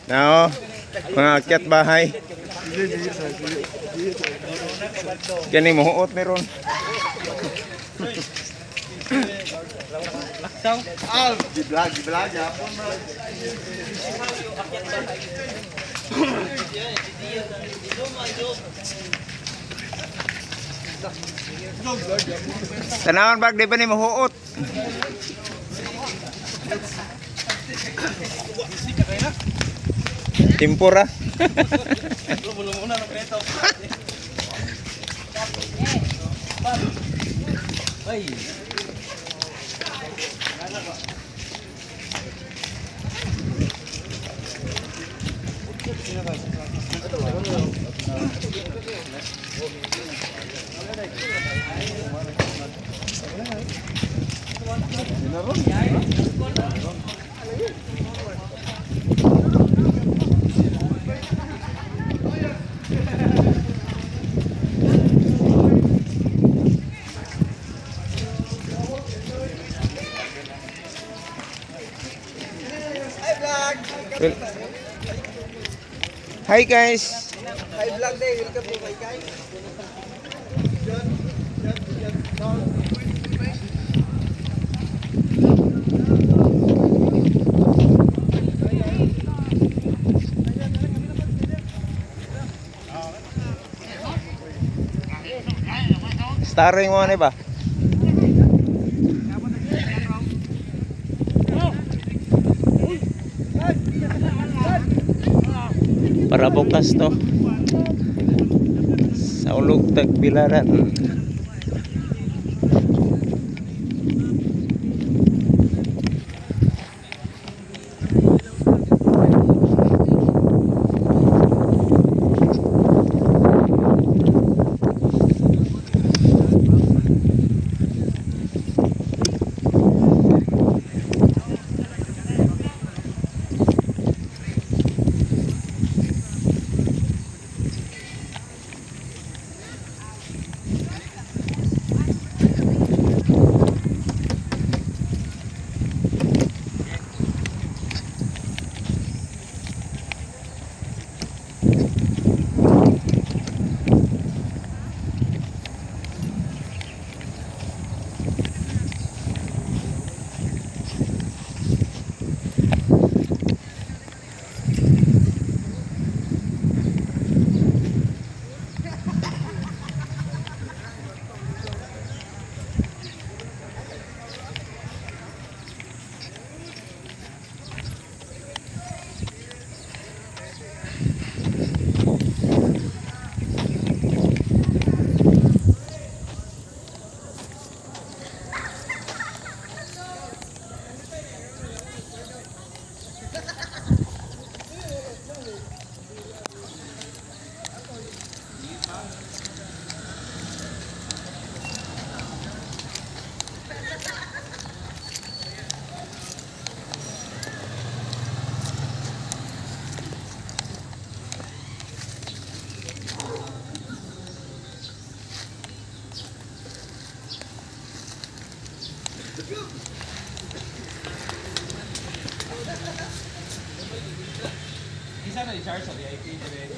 Nao, mga akyat bahay. Kani mohuot ni ron. Ah, di-vlog, di-vlog. Yapon mo. Tanawan bag di ba ni mohuot? Timpura. Well, hi guys. Hi vlog day, welcome to my guys. Starring mo ano ba? Para bukas to. Sa ulog tagbilaran. Isa na i-charge sa VIP dire.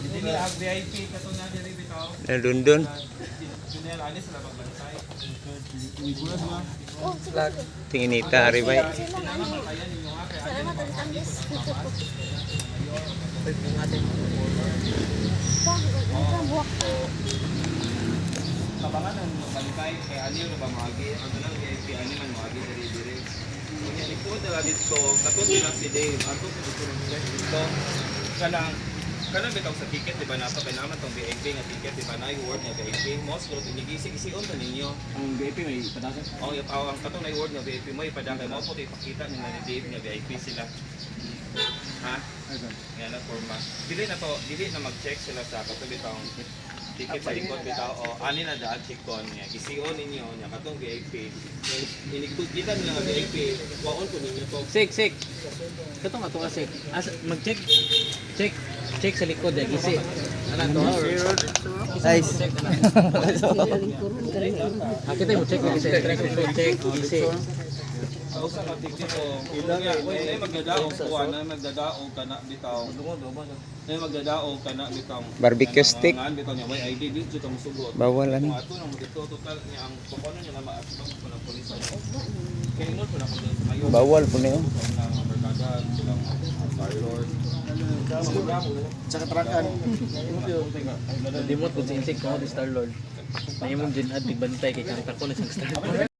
Dili ang VIP kato na diri bitaw. Nalundon. Junel ani sila magbantay. Tinginita, aribay. Ayan ninyo nga kay ani Salamat ang tangis. Tabangan ang magbantay kay ani ra ba moagi ang tanang VIP ani man moagi diri diri. Unya ni ko dala dito kato sila si Dave ato sa dito ng check dito. Kanang kanang bitaw sa ticket di ba nato kay naman tong VIP nga ticket di ba na word nga VIP most gud inigisi-gision to ninyo. Ang VIP may padasan. Oh, yung ang katong na word nga VIP mo ipadang kay mao po ipakita nila ni Dave nga VIP sila. Ha? Nga na forma. Dili na to, dili na mag-check sila sa kato bitong ticket sa likod bitaw o ani na daan check kon niya. Gision ninyo nya katong VIP. Inigtud kita nila nga VIP, waon ko ninyo to. Sik, sik. Katong ato sik. As mag-check. Check. Check sa likod eh gisi. Ana to or Nice. Check ana. Ah, kita mo check gisi. Check check gisi. Sa usa ka ticket o ay magdadaog kuan na magdadaog kana bitaw. Ay magdadaog kana bitaw. Barbecue stick. Ngan bitaw niya may ID di jud ka mosugot. Bawal Kung ano. ato na mo dito total niya ang kuno niya nga maatbang ko ng pulis ano. Kay ingon po na ko sa mayor. Bawal po niyo. Sa mga barkada silang Star Lord. Sa katrakan. Dimot kung sa insect ko, Star Lord. Naimong gin-add, tigbantay kay kanta ko na siyang Star Lord.